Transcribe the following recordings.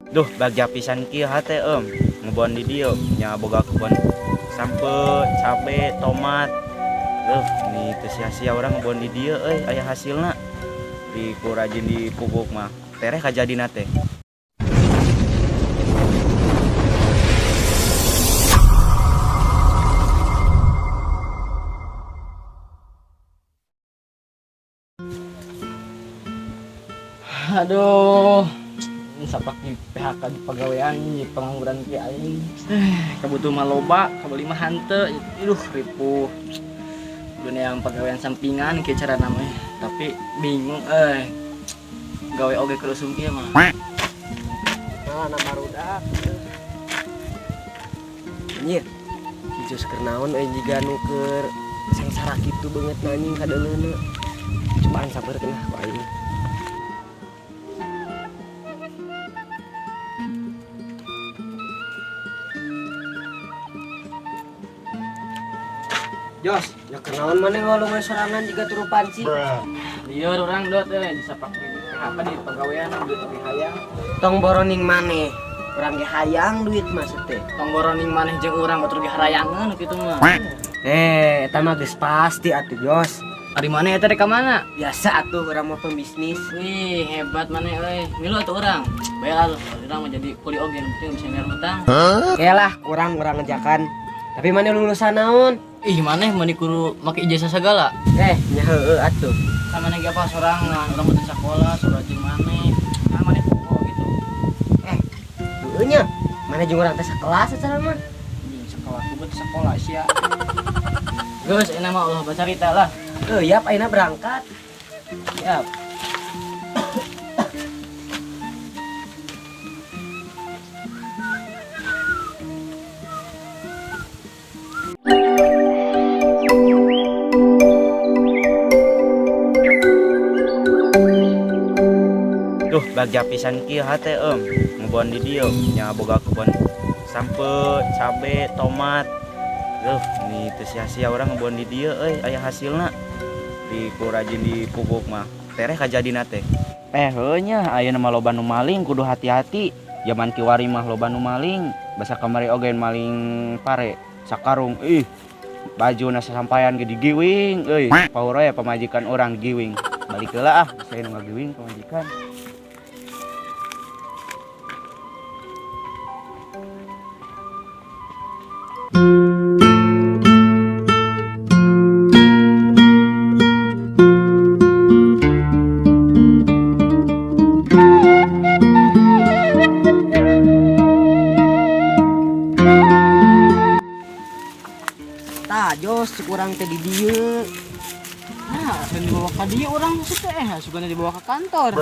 Duh, bagja pisan kieu hate ngebon di dieu nya boga kebon sampeu, cabe, tomat. Duh, ini teu sia-sia urang ngebon di dieu euy, aya hasilna. Di ku rajin dipupuk mah tereh kajadina teh. Aduh, sapak di PHK di pagawean di pengangguran ki aing. Kabutuh mah loba, kabeli mah hanteu. Aduh, ripuh. Dunia yang pagawean sampingan kieu cara namanya, tapi bingung euy. Gawe oge keur usum kieu mah. Malah barudak. Anjir. Hijos keur naon euy jiga nu keur sangsara kitu beungeut anjing kadeuleuna. Cobaan sabarkeun lah ku aing. Jos, Ya keur naon maneh ngolong sorangan jiga turu panci. Lieur urang dot euy disapak di PHK di pagawean duit oge hayang. Tong boroning maneh. Urang ge hayang duit maksud teh. Tong boroning maneh jeung urang batur ge harayangeun kitu mah. Eh, eta mah geus pasti atuh Jos. Ari maneh eta rek ka mana? Biasa atuh urang mah pembisnis. Wih, hebat maneh euy. Milu atuh urang. Bae lah urang mah jadi kuli oge nu penting bisa bayar hutang. Oke lah, kurang urang ngejakan. Tapi maneh lulusan naon? Ih, maneh mah kudu make ijazah segala. Nya heueuh atuh. Kan maneh ge apa sorangan, urang mah teu sakola, surah jeung maneh. Kan maneh poho gitu. Heueuh nya. Maneh jeung urang teh sakelas acara mah. Anjing sekolah ku teu sekolah sia. Geus enak mah ulah bacarita lah. Yap ayeuna berangkat. Siap. Duh, bagja pisan kieu hate ngebon di dieu nya boga kebon sampeu, cabe, tomat. Duh, ini teu sia-sia urang ngebon di dieu euy, aya hasilna. Di ku rajin dipupuk mah tereh kajadina teh. Heueuh nya ayeuna mah loba nu maling kudu hati-hati. Zaman kiwari mah loba nu maling, basa kamari oge maling pare sakarung. Ih, bajuna sasampayan ge digiwing euy. Paur we pamajikan urang digiwing. Balik heula ah, saya nu ngagiwing pamajikan. Tah, Jos, cek urang teh di dieu. Nah, asup dibawa ka dieu urang maksud teh, asupna dibawa ka kantor.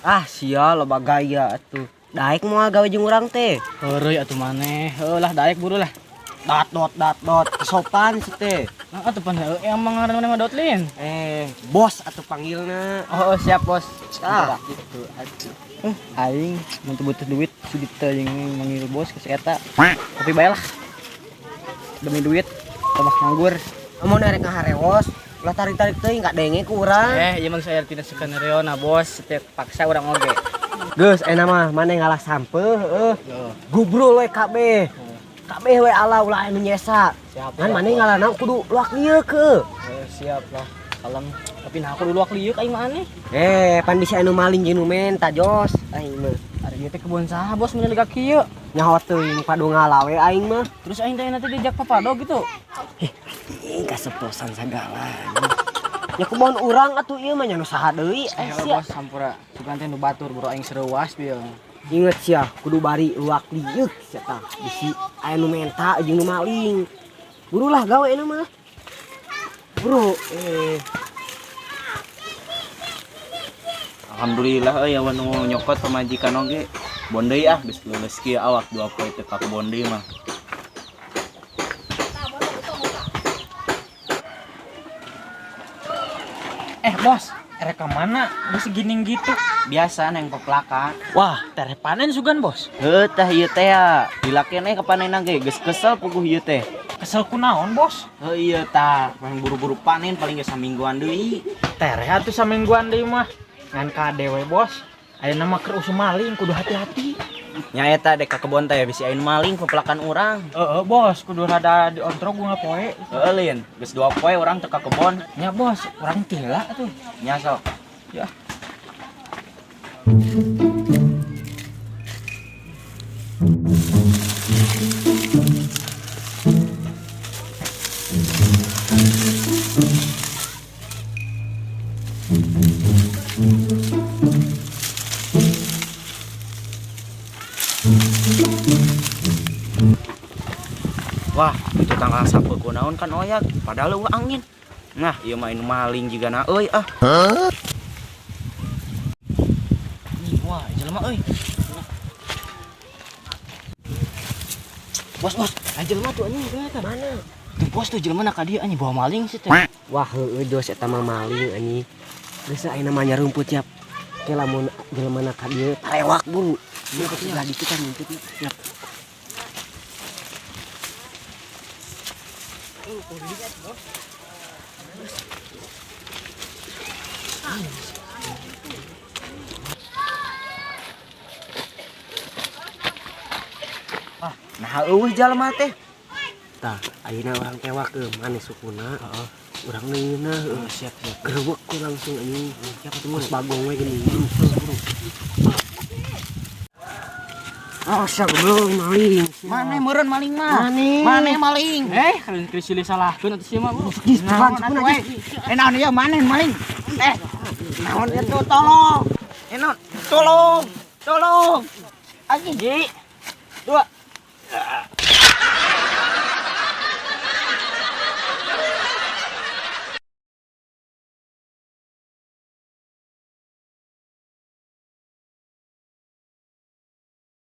Ah, sia loba gaya atuh. Daek moal gawe jeung urang teh. Heureuy atuh maneh. Heuh lah daek buru lah. Dat dot dat dot, sopan sih teh. Nah, atuh pan heueuh emang ngaranna mah Dotlin. Bos atuh panggilna. Oh, siap bos. Ah, gitu atuh. Aing mun teu butuh duit sugih teh jeung manggil bos ke si eta. Tapi bae lah. Demi duit tambah nganggur. Amun arek ngaharewos, ulah tarik-tarik teuing kadenge ku urang. Ieu mah saya tina skenario na bos, setiap paksa urang oge. Geus ayeuna mah maneh ngalah sampeu heueuh. Gubrul we kabeh. Kabeh we ala ulah anu nyesa. Siap. Ngan maneh ngalana kudu luak lieuk heueuh. Siap lah. Kalem. Tapi nah aku luak lieuk aing mah aneh. Pan bisa anu maling jeung nu menta Jos aing mah. Ari ieu teh kebun saha bos mun lega kieu? Nyaho teuing padu ngalawe aing mah. Terus aing teh nanti diajak papado gitu. Ih, kaseposan sagala. Ya kebon urang atuh ieu mah nya nu saha deui sia. Bos sampura sugan teh nu batur boro aing sereuas bieu. Inget sia kudu bari luak lieuk sia tah. Bisi aya nu menta jeung nu maling. Burulah gawe na mah. Buru Alhamdulillah euy awan nu nyokot pamajikan oge. Bon deui ah geus leuleus kieu awak 2 poe teu ka kebon deui mah. Bos, erek ka mana? Geus gining gitu. Biasa neng peplakan. Wah, tereh panen sugan, Bos. Heuh tah ieu teh ya. Dilakeun kapanenna ge geus kesel puguh ieu teh. Kesel kunaon, Bos? Heuh ieu tah, paling buru-buru panen paling ge samingguan deui. Tereh atuh samingguan deui mah. Ngan kadewe, Bos. Ayeuna mah keur usum maling kudu hati-hati. Nya eta dek ka kebon teh bisi aya nu maling pepelakan urang. Heeh, bos, kudu rada diontrog gua poe. Heeh, Lin, geus 2 poe urang teu ka kebon. Nya bos, urang tila tuh. Nya sok. Ya. Wah, itu tanggal sapu kunaon kan oyak, padahal eueuh angin. Nah, ieu mah anu maling jiga na euy ah. Ih, wah, jelema euy. Bos, bos, aya jelema tuh anjing kelihatan. Mana? Tuh bos tuh jelema na ka dieu anjing bawa maling sih teh. Wah, heueuh dos eta mah maling anjing. Geus ayeuna mah nyarumput yap. Ke lamun jelema na ka dieu tarewak buru. Ieu sebelah ditu kan ngumpetna. Yap. Nah, eueuh jalma teh. Tah, ayeuna urang tewak ke mana sukuna. Heeh. Urang neungeunah heueuh. Siap, siap. Gerewek ku langsung anjing. Siap atuh Kos bagong we gini. Buru. Oh, sia goblok maling. Mane meureun maling mah. Mane. Mane maling. Eh, kalian krisilih salahkeun atuh sia mah, Bro. Gis, cepat, cepat aja. Eh naon ieu mane maling? Eh, naon itu tolong. Eh naon? Tolong. Tolong. Anjing. 2.